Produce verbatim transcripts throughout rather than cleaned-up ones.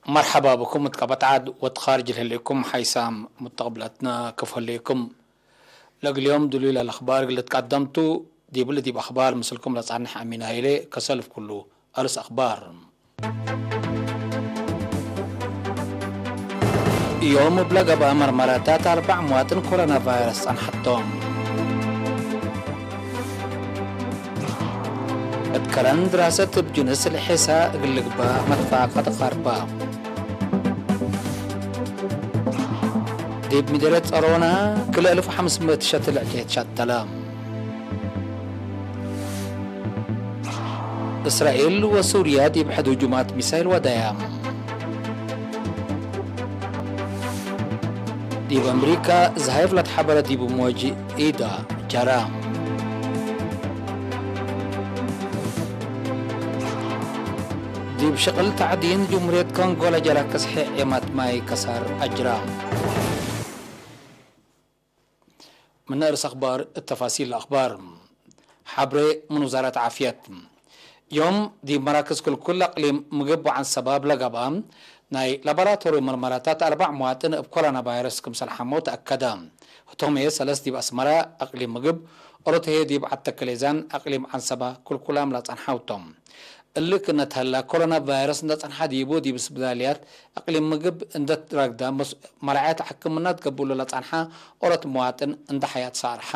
መርሐባ ብኩም እት ቀበት ዐድ ወእት ካርጅ ለህሌኩም ሓይሳም ሙተቅብለትነ ክፍ ህሌኩም። ለእግል ዮም ድሉይ ለለአክባር እግል ልትቀደም ቱ። ዲብሊ ዲብ አክባር ምስልኩም ለጸንሕ አሚን ሀይሌ። ከሰልፍ ኩሉ አርስ አክባር። ዮም እብ ለገብአ መርመራታት አርበዕ መዋጥን ኮሮና ቫይረስ ጸንሐቶም። እት ከረን ድራሰት እብ ጅንስ ለሔሳ እግል ልግበእ መትፋቀት ቀርበ። ዲብ ምዴርየት ጸሮና ክልኤ እልፍ ወሐምስ ምእት ሸትል ዕዴት ሸተለ። እስራኤል ወሱርያ ዲብ ሕድ ህጁማት ሚሳይል ወደያ። ዲብ አምሪካ ዝሃይፍ ለትሐበረ ዲብ ሞጅ ኢዳ ጀራ። ዲብ ሽቅል ተዕዲን ጅምሁርየት ኮንጎ ለጀረ ክስሒ ዔማት ማይ ከሳር አጅራ። ምን እርስ አክባር እት ተፋሲል ለአክባር። ሐብሬ ምን ውዛረት ዓፍየት። ዮም ዲብ መራክዝ ክልኩል አቅሊም ምግብ ወዐንሰባ እብ ለገብአ ናይ ላቦራቶሪ መርመራታት አርበዕ መዋጥን እብ ኮሮና ቫይረስ ክምሰል ሐመው ተአከደ። ህቶም ህዬ ሰለስ ዲብ አስመረ አቅሊም ምግብ፣ ኦሮት ህዬ ዲብ ዐድ ተከሌዛን አቅሊም ዐንሰባ ክልኩላም ለጸንሐው ቶም። እሊ ክእነ ተህላ፣ ኮሮና ቫይረስ እንደ ጸንሐ ዲቡ ዲብ ስብዳልያት አቅሊም ምግብ እንደ ትረግደ፣ መስ-፣ መራዐየት ሕክምና ትገብእሉ ለጸንሐ ኦሮት መዋጥን እንደ ሐያት ሳርሐ።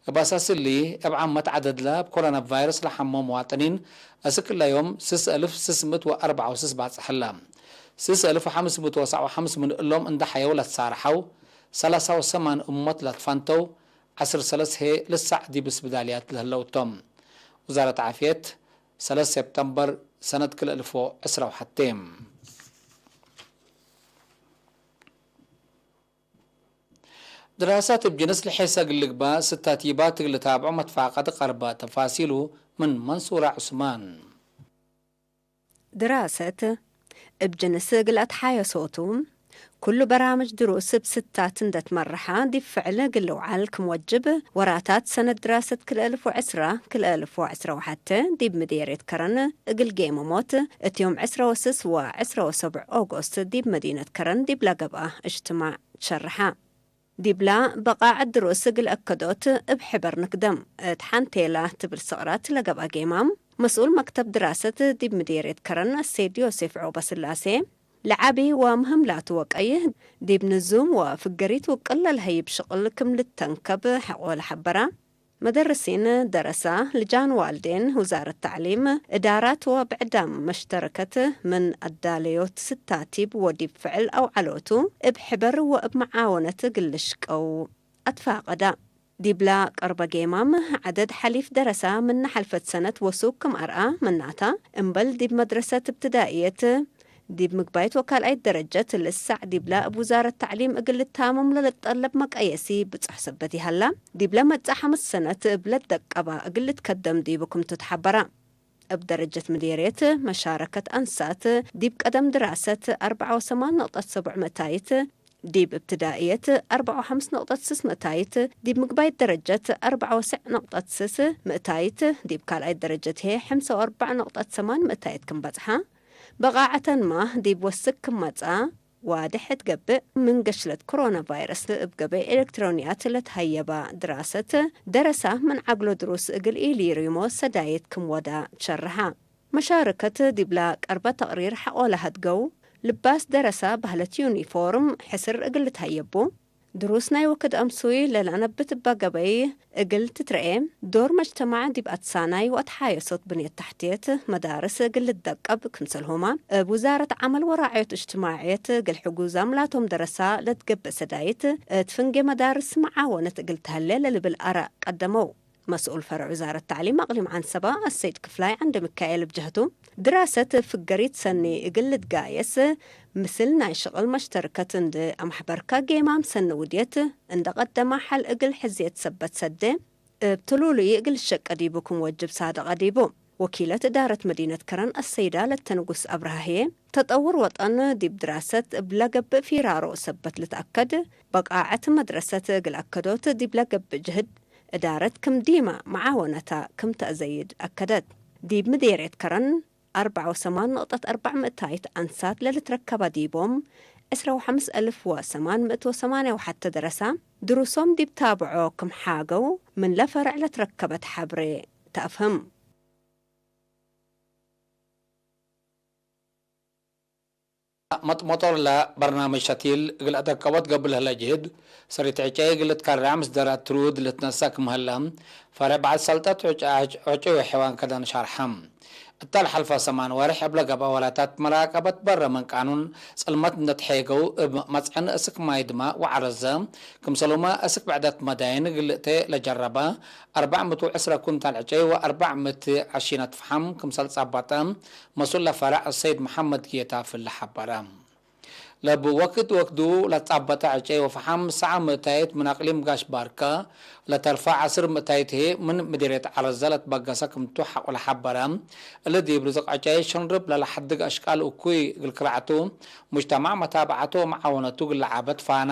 እብ አሳስ እሊ፣ እብ ዓመት ዐደድለ እብ ኮሮና ቫይረስ ለሐመው መዋጥኒን፣ እስክ እለ ዮም ስስ እልፍ ስስ ምእት ወአርበዕ ወስስ ባጽሕ ህለ። ስስ እልፍ ወሐምስ ምእት ወሰዕ ወሐምስ ምን እሎም እንደ ሐየው ለትሳርሐው፣ ሰላሳ ወሰማን እሞት ለትፈንተው፣ ዐስር ሰለስ ህዬ ልሳዕ ዲብ ስብዳልያት ለህለው ቶም። ውዛረት ዓፍየት፣ ሰለስ ሴፕተምበር ሰነት ክልኤ እልፍ ወዕስራ ወሐቴ። ድራሰት እብ ጅንስ ለሔሰ እግል ልግበእ ስታቲባት እግል ልታብዖ መትፋቀድ ቀርበ። ተፋሲሉ ምን መንሱረ ዑስማን። ድራሰት እብ ጅንስ እግል አትሓየሶቱ፣ ኩሉ በራምጅ ድሩስ እብ ስታት እንደ ትመርሐ፣ ዲብ ፍዕል እግል ልውዓል ክም ወጅብ፣ ወራታት ሰነት ድራሰት ክልኤ እልፍ ወዕስራ፣ ክልኤ እልፍ ወዕስራ ወሐቴ፣ ዲብ ምዴርየት ከረን እግል ጌመሞት፣ እት ዮም ዕስራ ወስስ ወዕስራ ወሰብዕ ኦጎስት፣ ዲብ መዲነት ከረን ዲብላ ገብአ እጅትማዕ ትሸርሐ። ዲብላ በቃዕ ድሩስ እግል አከዶት እብ ሕበር ንክደም። እት ሐንቴላ ትብል ሰቅራት ለገብአ ጌማም፣ መስኡል መክተብ ድራሰት ዲብ ምዴርየት ከረን አሰይድ ዮሴፍ ዖበስላሴ፣ ለዐቢ ወምህም ላቱ ወቀይ፣ ዲብ ንዙም ወፍገሪት ውቅል ለልሀይብ ሽቅል ክም ልተንከብ ሐቆ ለሐበራ። መደርሲን፣ ደረሳ፣ ልጃን ዋልዴን፣ ውዛረት ተዕሊም፣ እዳራት ወብዕዳም መሽተረከት ምን አዳለዮት ስታቲብ ወዲብ ፍዕል አውዐሎቱ እብ ሕበር ወእብ መዓወነት እግል ልሽቀው አትፋቀዳ። ዲብላ ቀርበ ጌማም፣ ዐደድ ሐሊፍ ደረሳ ምነ ሐልፈት ሰነት ወሱግ ክም አርአ ምናተ፣ እምበል ዲብ መድረሰት እብትዳእየት፣ ዲብ ምግባይት ወካልኣይት ደረጀት ልሳዕ ዲብላ እብ ውዛረት ተዕሊም እግል ልታመም ለልትጠለብ መቀየሲ ብጹሕ ሰበት ይሀላ። ዲብለ መጽእ ሐምስ ሰነት እብ ለትደቀባ እግል ልትከደም ዲቡ ክምቱ ተሐበራ። እብ ደረጀት ምዴርየት መሻረከት አንሳት ዲብ ቀደም ድራሰት አርበዓ ወሰማን ነቅጠት ሰቡዕ ምእታይት፣ ዲብ እብትዳእየት አርበዓ ወሐምስ ነቅጠት ስስ ምእታይት፣ ዲብ ምግባይት ደረጀት አርበዓ ወሰዕ ነቅጠት ስስ ምእታይት፣ ዲብ ካልኣይት ደረጀት ህዬ ሐምሳ ወአርበዕ ነቅጠት ሰማን ምእታይት ክም በጽሐ። በቃዐተንማ ዲብ ወስክ ክም መጽአ ዋድሕ እት ገብእ፣ ምን ገሽለት ኮሮና ቫይረስ እብ ገበይ ኤለክትሮንያት ለትሀየባ ድራሰት፣ ደረሳ ምን ዐግሎ ድሩስ እግል ኢሊሪሞ ሰዳይት ክም ወዳ ትሸርሐ። መሻርከት ዲብላ ቀርበ ተቅሪር ሐቆ ለሀድገው፣ ልባስ ደረሳ በህለት ዩኒፎርም ሕስር እግል ልትሀየቡ፣ ድሩስ ናይ ወክድ አምሱይ ለለአነብት እበ ገበይ እግል ትትረኤ፣ ዶር መጅተማዕ ዲብ አትሳናይ ወአትሓየሶት ብንየት ተሕትየት መዳርስ እግል ልትደቀብ፣ ክምሰልሁመ እብ ውዛረት ዐመል ወራዕዮት እጅትማዕየት እግል ሕጉዛም ላቶም ደረሳ ለትገብእ ሰዳይት፣ እት ፍንጌ መዳርስ መዓወነት እግል ተህሌ ለልብል አራእ ቀደመው። መስኡል ፈርዕ ውዛረት ተዕሊም አቅሊም ዐንሰበ አሰይድ ክፍላይ ዐንደ ሚካኤል እብ ጀህቱ፣ ድራሰት ፍገሪት ሰኒ እግል ልትጋየስ፣ ምስል ናይ ሽቅል መሽተርከት እንዴ አመሕበርከ ጌማም ሰኒ ውድየት እንዴ ቀደመ ሐል እግል ሕዝየት ሰበት ሰዴ እብ ትሉሉይ እግል ልሸቀ ዲቡ ክም ወጅብ ሳደቀ ዲቡ። ወኪለት እዳረት መዲነት ከረን አሰይዳ ለተንጉስ አብርሃ ህዬ፣ ተጠውር ወጠን ዲብ ድራሰት እብ ለገብእ ፊራሮ ሰበት ልትአከድ፣ በቃዐት መድረሰት እግል አከዶት ዲብ ለገብእ ጅህድ፣ እዳረት ክም ዲመ መዓወነታ ክም ተአዘይድ አከደት። ዲብ ምዴርየት ከረን አርበዕ ወሰማን ነቅጠት አርበዕ ምእታይት አንሳት ለልትረከበ ዲቦም፣ ዕስረ ወሐምስ አልፍ ወሰማን ምእት ወሰማንያ ወሐተ ደረሰ ድሩሶም ዲብ ታብዖ ክም ሓገው፣ ምንለ ፈርዕ ለትረከበት ሐብሬ ተአፍህም። መጥመጦር ለበርናምጅ ሸቲል እግል አደቀቦት ገብእ ለህለ ጅህድ፣ ሰሪት ዕጨይ እግል ልትከረዕ ምስደር አትሩድ ልትነሰእ ክም ህለ፣ ፈርዕ በዐል ሰልጠት ዕጨ-፣ ዕጨይ ወሐይዋን ከደን ሻርሐ። እተ ለሐልፈ ሰማን ወሬሕ እብ ለገብአ ወላታት መራቀበት በረ ምን ቃኑን ጽልመት እንዴ ተሔገው፣ እብ መጽዕን እስክ ማይ ድማእ ወዐረዘ፣ ክምሰሉመ እስክ ብዕደት መዳይን እግል ልእቴ ለጀረበ፣ አርበዕ ምእት ወዕስረ ኩንታል ዕጨይ ወአርበዕ ምእት ዐሺነት ፈሓም ክምሰል ጸበጠ፣ መስኡል ለፈረዕ ሰይድ መሐመድ ጌታፍ እለ ሐበረ። ለብ ወክድ ወክዱ ለትጻበጠ ዕጨይ ወፈሓም ሰዓ ምእታይት ምን አቅሊም ጋሽ ባርከ፣ ለተርፈ ዐስር ምእታይት ህዬ ምን ምዲርየት ዐረዘ ለትበገሰ ክምቱ ሐቆ ለሐበረ። እሊ ዲብ ርዝቅ ዕጨይ ሽንርብ ለለሐድግ አሽቃል እኩይ እግል ክርዐቱ፣ ሙጅተማዕ መታብዐቱ ወመዓወነቱ እግል ለዓበት ፋና።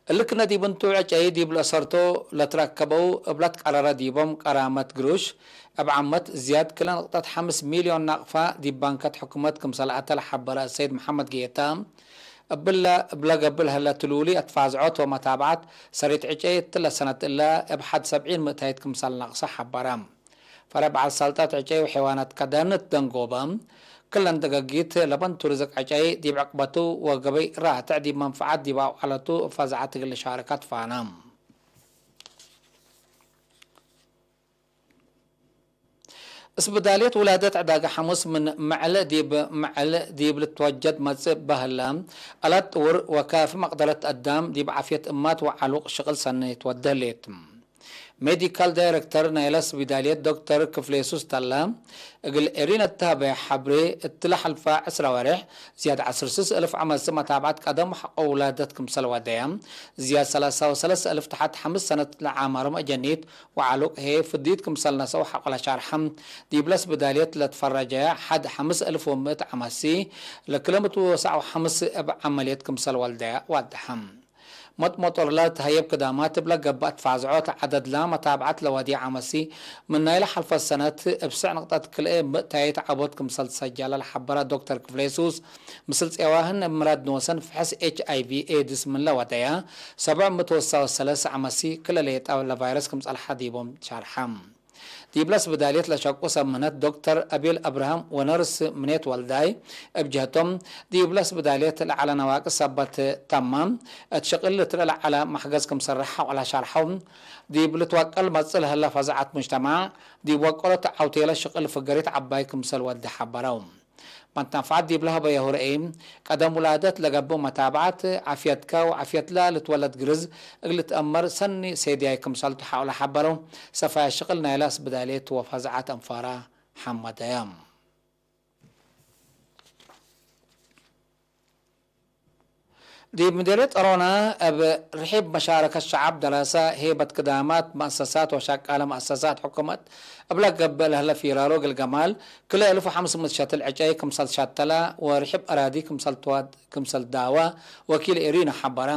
እሊ ክነ ዲብ እንቱ፣ ዕጨይ ዲብ ለአሰርቶ ለትረከበው እብ ለትቀረረ ዲቦም ቀራመት ግሩሽ፣ እብ ዓመት ዝያድ ክለ ንቅጠት ሐምስ ሚልዮን ናቅፋ ዲብ ባንከት ሕኩመት ክምሰል አተ ለሐበረ ሰይድ መሐመድ ጌታ፣ እብለ እብለ ገብእ ለህለ ትሉሊ አትፋዝዖት ወመታብዐት ሰሪት ዕጨይ እትለ ሰነት እለ እብ ሐድ ሰብዒን ምእታይት ክምሰል ነቅሰ ሐበረ። ፈረዕ በዐል ሰልጠት ዕጨይ ወሐይዋናት ከደን እት ደንጎበ፣ ክለን ደገጊት ለበንቱ ርዝቅ ዕጨይ ዲብ ዕቅበቱ ወገበይ ራትዕ ዲብ መንፈዐት ዲብ አውዐለቱ እብ ፈዛዐት እግል ልሻርክ አትፋነ። እስብዳልየት ውላደት ዕዳገ ሐሙስ ምን መዕል ዲብ መዕል ዲብ ልትወጀድ መጽእ በህለ፣ አላት ጥውር ወካፊ መቅደረት አዳም ዲብ ዓፍየት እማት ወዓሉቅ ሽቅል ሰኒ ትወዴ ህሌት። ሜዲካል ዳይረክተር ናይለ ስቢዳልየት ዶክተር ክፍሌሱስ ተላ፣ እግል ኤሪን እተ ሀበየ ሐብሬ፣ እትለ ሐልፈ ዕስረ ወሬሕ ዝያድ ዐስር ስስ እልፍ ዐመሲ መታብዐት ቀደም ሐቆ ውላደት ክምሰል ወደየ፣ ዝያድ ሰላሳ ወሰለስ እልፍ ተሐት ሐምስ ሰነት ለዓማሮም አጀኒት ወዓሉቅ ህዬ ፍዲት ክምሰል ነሰው ሐቆ ለሻርሐ፣ ዲብለ ስቢዳልየት ለትፈረጀየ ሐድ ሐምስ እልፍ ወምእት ዐመሲ፣ ለክለ ምእት ወሰዕ ወሐምስ እብ ዐመልየት ክምሰል ወልደየ ዋደሐ። መጥመጦርለ ተሀየብ ክዳማት እብለ ገብአት ፋዝዖት ዐደድላ መታብዐት ለወድየ ዐመሲ፣ ምን ናይለ ሐልፈት ሰነት እብ ስዕ ንቅጠት ክልኤ ምእታይት ዐቦት ክምሰል ትሰጀለ ለሐበረ ዶክተር ክፍሌሱስ፣ ምስል ጼዋህን እብ ምራድ ኖሰን ፍሕስ ኤች አይ ቪ ኤድስ ምን ለወደየ፣ ሰብዕ ምእት ወሰሳ ወሰለስ ዐመሲ ክለ ሌጠ ለቫይረስ ክም ጸልሐ ዲቦም ሻርሐ። ዲብለ ስብዳልየት ለሸቁ ሰብ ምህነት ዶክተር አቤል አብርሃም ወነርስ ምኔት ወልዳይ፣ እብ ጀህቶም፣ ዲብለ ስብዳልየት ለዐለ ነዋቅስ ሰበት ተመ፣ እት ሽቅል ልትርኤ ለዐለ መሕገዝ ክም ሰርሕ ሐቆለ ሻርሐው፣ ዲብ ልትወቀል መጽእ ለህለ ፈዛዐት ሙጅተማዕ፣ ዲብ ወቀሎት ዐውቴለ ሽቅል ፍገሪት ዐባይ ክምሰል ወዴ ሐበረው። መትነፍዐት ዲብ ለሀበየሁ ረአይ፣ ቀደም ውላደት ለገብእ መታብዐት፣ ዓፍየትከ ወዓፍየትለ ልትወለድ ግርዝ እግል ልትአመር ሰኒ ሴድያይ ክምሰልቱ ሐቆለ ሐበረው። ሰፋየ ሽቅል ናይለ ስብዳልየት ወፈዛዐት አንፋራ ሐመደየ። ዲብ ምዴርየት ጸሮና እብ ርሒብ መሻረከት ሸዐብ ደራሰ፣ ሄበት ክዳማት መአሰሳት ወሸቃለ መአሰሳት ሕኩመት እብ ለገብእ ለህለ ፊራሮ እግል ገማል ክልኤ እልፍ ወሐምስ ምእት ሸትል ዕጨይ ክምሰል ሸተለ ወርሒብ አራዲ ክምሰል ትዋድ ክምሰል ዳወ ወኪል ኤሪና ሐበረ።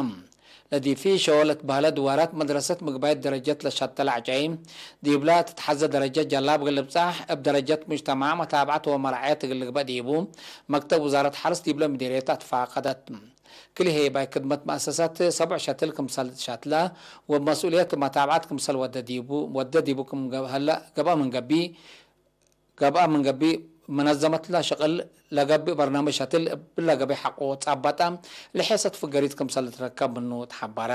ለዲፊሾ ለትበህለ ድዋራት መድረሰት ምግባይት ደረጀት ለሸተለ ዕጨይ ዲብላ ትትሐዘ ደረጀት ጀላብ እግል ልብጻሕ እብ ደረጀት ሙጅተማዕ መታብዐት ወመራዕየት እግል ልግበእ ዲቡ መክተብ ውዛረት ሐርስ ዲብለ ምዲርየት አትፋቀደት። ክልኤ ሄባይ ክድመት መአሰሳት ሰቦዕ ሸትል ክምሰል ሻትላ ወመስኡልየት መታብዐት ክምሰል ወደ ዲቡ፣ ወደ ዲቡ ክም ገብ-፣ ሀለ ገብአ ምን ገቢ፣ ገብአ ምን ገቢ፣ መነዘመትላ ሽቅል ለገብእ በርናምጅ ሸትል እብለ ገበይ ሐቆ ጻባጣ ለሔሰት ፍገሪት ክምሰል ልትረከብ ምኑ ተሐበረ።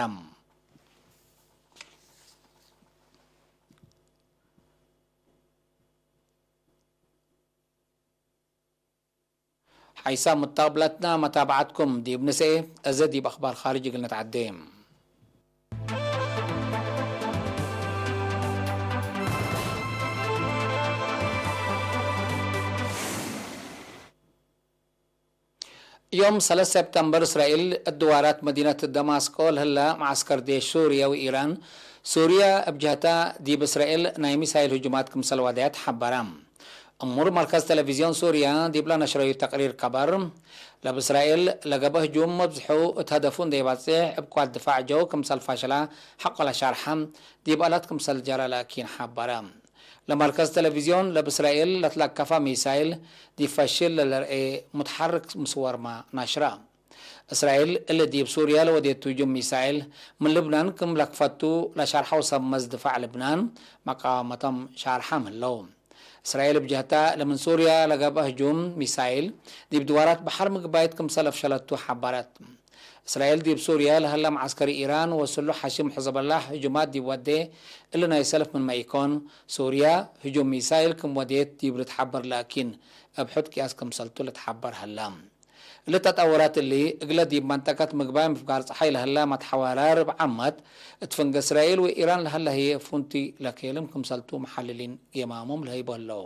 ሓይሳም ሙታብለትና መታብዐትኩም ዲብ ንስኤ፣ እዘ ዲብ አኽባር ኻርጅ እግል ንትዐዴ። ዮም ሰለስ ሰብተምበር፣ እስራኤል እድዋራት መዲነት ደማስቆ ለህላ መዓስከር ዴሽ ሱርየ ወኢራን፣ ሱርየ እብ ጀህታ ዲብ እስራኤል ናይ ሚሳይል ህጁማት ክምሰል ወደያት ሐበረ። እሙር መርከዝ ቴሌቪዝዮን ሱርያ ዲብለ ነሽረዩ ተቅሪር ከበር፣ ለብ እስራኤል ለገብአ ህጁም መብዝሑ እት ሀደፉ እንዴ ኢበጽሕ እብ ኳት ድፋዕ ጀው ክምሰል ፈሸለ ሐቆለ ሻርሐ፣ ዲብ አላት ክምሰል ጀረ ለአኪን ሐበረ። ለመርከዝ ቴሌቪዝዮን ለእብ እስራኤል ለትለከፈ ሚሳይል ዲብ ፈሽል ለለርኤ ሙትሐርክ ምስወርመ ነሽረ። እስራኤል እሊ ዲብ ሱርየ ለወዴቱ ህጁም ሚሳይል ምን ልብናን ክም ለክፈቱ ለሸርሐው ሰብ መዝ ድፋዕ ልብናን መቃወመቶም ሻርሐም ህለው። እስራኤል እብ ጀህታ ለምን ሱርየ ለገብአ ህጁም ሚሳይል ዲብ ድዋራት በሐር ምግባይት ክምሰል አፍሸለቱ ሐበረት። እስራኤል ዲብ ሱርየ ለሀለ መዓስከር ኢራን ወስሉሕ ሐሽም ሕዝበላህ ህጁማት ዲብ ወዴ፣ እሊ ናይ ሰልፍ ምንመ ኢኮን፣ ሱርየ ህጁም ሚሳይል ክም ወዴት ዲብ ልትሐበር ላኪን፣ እብ ሑድ ቅያስ ክምሰልቱ ልትሐበር ሀለ። እሊ ተጠወራት እሊ፣ እግለ ዲብ መንጠቀት ምግባይ ምፍጋር ጸሓይ ለሀለ መትሐወራ ርብዕ ዓመት፣ እት ፍንገ እስራኤል ወኢራን ለሀለ ህዬ ፍንቱይ ለኬልም ክምሰልቱ መሐልሊን የማሞም ለህይቦ ህለው።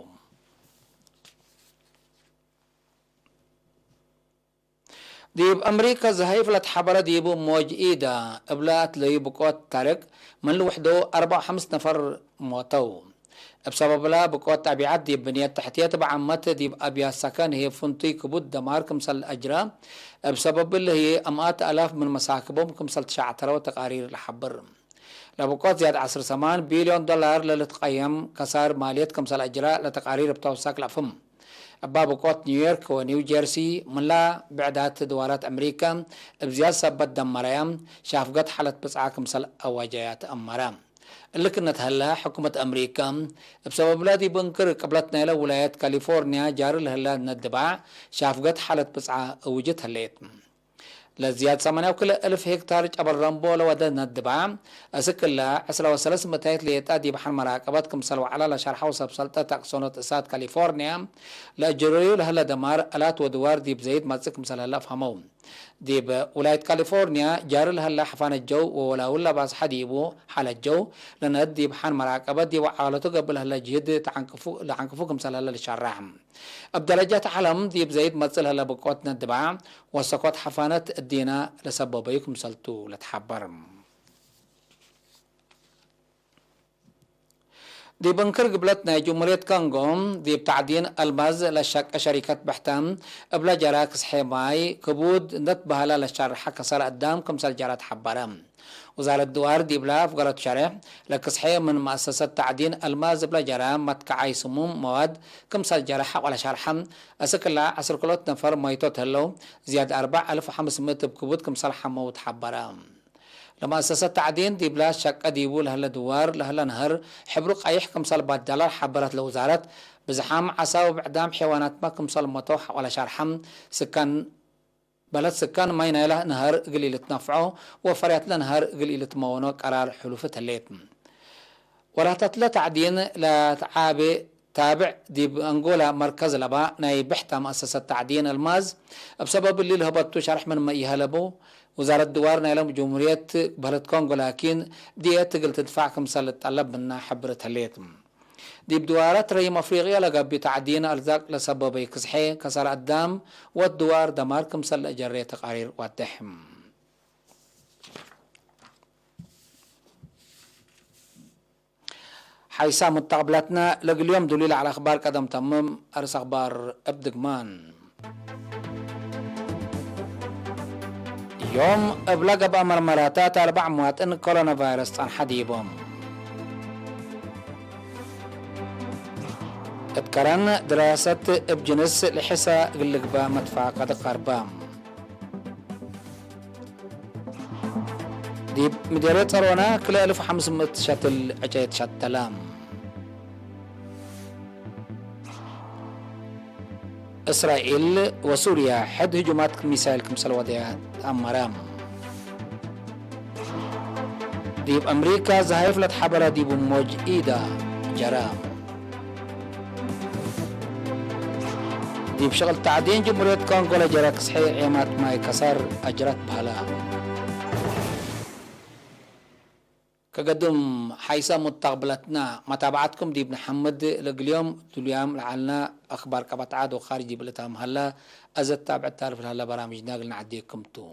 ዲብ አምሪከ ዘሀይፍ ለትሐበረ ዲቡ ሞጅ ኢዳ እብለ አትለዩ ብቆት ታርቅ ምን ልውሕዶ አርበዕ ወሐምስ ነፈር ሞተው። እብ ሰበብለ ብቆት ጠቢዐት ዲብ ብንየት ተሕትየት እብ ዓመት ዲብ አብያት ሰከን ህዬ ፍንቱይ ክቡድ ደማር ክምሰል አጅረ። እብ ሰበብ እሊ ህዬ አምኣት አላፍ ምን መሳክቦም ክምሰል ትሸዕተረው ተቃሪር ለሐብር። ለብቆት ዝያድ ዐስር ሰማን ቢልዮን ዶላር ለልትቀየም ከሳር ማልየት ክምሰል አጅረ ለተቃሪር እብ ተውሳክ ለአፍህም። እባ ብቆት ኒውዮርክ ወኒው ጀርሲ ምንላ ብዕዳት ድዋራት አምሪከ እብ ዝያድ ሰበት ደመረየ ሻፍገት ሓለት ብጽዓ ክምሰል አዋጀያ ተአመረ። እሊ ክነት ሀለ፣ ሕኩመት አምሪከ እብ ሰበብለ ዲብ እንክር ቅብለት ናይለ ውላየት ካሊፎርንያ ጃሪ ለህለ ነድባዕ ሻፍገት ሓለት ብጽዓ እውጅት ህሌት። ለዝያድ ሰማንያ ወክልኤ እልፍ ሄክታር ጨበል ረምቦ ለወደ ነድባዕ፣ እስክለ ዕስራ ወሰለስ ምእታይት ሌጣ ዲብ ሐን መራቀበት ክምሰል ወዐለ ለሸርሐው ሰብ ሰልጠት አቅሰኖት እሳት ካሊፎርንያ፣ ለአጀረዩ ለህለ ደማር፣ አላት ወድዋር ዲብ ዘይድ መጽእ ክምሰል ህለ አፍሀመው። ዲብ ውላየት ካሊፎርንያ ጃሪ ለህለ ሐፋነት ጀው ወወላውል ለባዝሐ ዲቡ ሓለት ጀው፣ ለነድ ዲብ ሐን መራቀበት ዲብ ወዐለቱ ገብእ ለህለ ጅህድ ተዐንቅፉ፣ ለዐንቅፉ ክምሰል ህለ ልሸራሕ። እብ ደረጃት ዐለም ዲብ ዘይድ መጽእ ለህለ ብቆት ነድባዕ ወሰኮት ሐፋነት እዲነ ለሰበበዩ ክምሰልቱ ለትሐበር። ዲብ እንክር ግብለት ናይ ጅምሁርየት ኮንጎ፣ ዲብ ተዕዲን አልማዝ ለሸቀ ሸሪከት ብሕተ እብለ ጀራ ክስሐ ማይ ክቡድ እንዴ ትበሀለ ለሸርሐ ከሰር አዳም ክምሰል ጀረ ተሐበረ። ውዛረት ድዋር ዲብለ አፍገረቱ ሸሬሕ፣ ለክስሐ ምን መአሰሰት ተዕዲን አልማዝ እብለ ጀረ መትከዓይ ስሙም መዋድ ክምሰል ጀረ ሐቆ ለሸርሐ፣ አስክ እለ ዐስር ክልኦት ነፈር መይቶት ህለው፣ ዝያድ አርበዕ አልፍ ወሐምስ ምእት እብ ክቡድ ክምሰል ሐመው ተሐበረ። ለመአሰሰት ተዕዲን ዲብለ ሸቀ ዲቡ ለህለ ድዋር ለህለ ነህር ሕብሩ ቀይሕ ክምሰል ባደለ ለሐበረት ለውዛረት፣ ብዝሓም ዐሳ ወብዕዳም ሐይዋናትመ ክምሰል ሞተው ሐቆ ለሸርሐ፣ ስካን በለት ስካን ማይ ናይለ ነሀር እግል ኢልትነፍዖ ወፈርያትለ ነሀር እግል ኢልትመወኖ ቀራር ሕሉፍት ህሌት። ወላታትለ ተዕዲን ለተዓቤ ታብዕ ዲብ አንጎላ መርከዝ ለባ ናይ ብሕተ መአሰሰት ተዕዲን አልማዝ፣ እብ ሰበብ እሊ ለህበቱ ሸርሕ ምንመ ኢሀለቡ፣ ውዛረት ድዋር ናይለ ጅምሁርየት በህለት ኮንጎ ላኪን፣ ድየት እግል ትድፋዕ ክምሰል ልትጠለብ ምና ሐብርት ህሌት። ዲብ ድዋራት ረይም አፍሪቅየ ለገብእ ተዕዲን አርዛቅ ለሰበበዩ ክስሐ፣ ከሰር አዳም ወድዋር ደማር ክምሰል ለአጀሬ ተቃሪር ዋድሕ። ሐይሳ ሙተቅብለትነ ለእግል ዮም ዱሊ ለዐለ አክባር ቀደም ተምም። አርስ አክባር እብ ድግማን። ዮም እብለ ገብአ መርመራታት አርበዕ መዋጥን ኮሮና ቫይረስ ጸንሐ ዲቦም። እት ከረን ድራሰት እብ ጅንስ ልሕሰ እግል ልግበእ መትፋቀድ ቀርበ። ዲብ ምዴርየት ጸሮና ክልኤ አልፍ ወሐምስ ምእት ሸትል ዕጨየት ሸተለ። እስራኤል ወሱርያ ሕድ ህጁማት ሚሳይል ክምሰል ወደያ ተአመረ። ዲብ አምሪካ ዘሀይፍ ለትሐበረ ዲቡ ሞጅ ኢዳ ጀረ። ዲብ ሽቅል ተዕዲን ጅምሁርየት ኮንጎ ለጀረ ክስሐ ዔማት ማይ ከሰር አጅረት በህለ። ከገድም ሐይሰ ሙተቅብለትነ መታብዐትኩም ዲብ ነሐምድ። ለእግል ዮም ዱሉያም ለዐልነ አክባር ቀበት ዐድ ወካርጅ ዲብ ልታም ሀለ። አዘ ትታብዐት ታርፍ ለሀለ በራምጅና እግል ነዐዴኩም ቱ።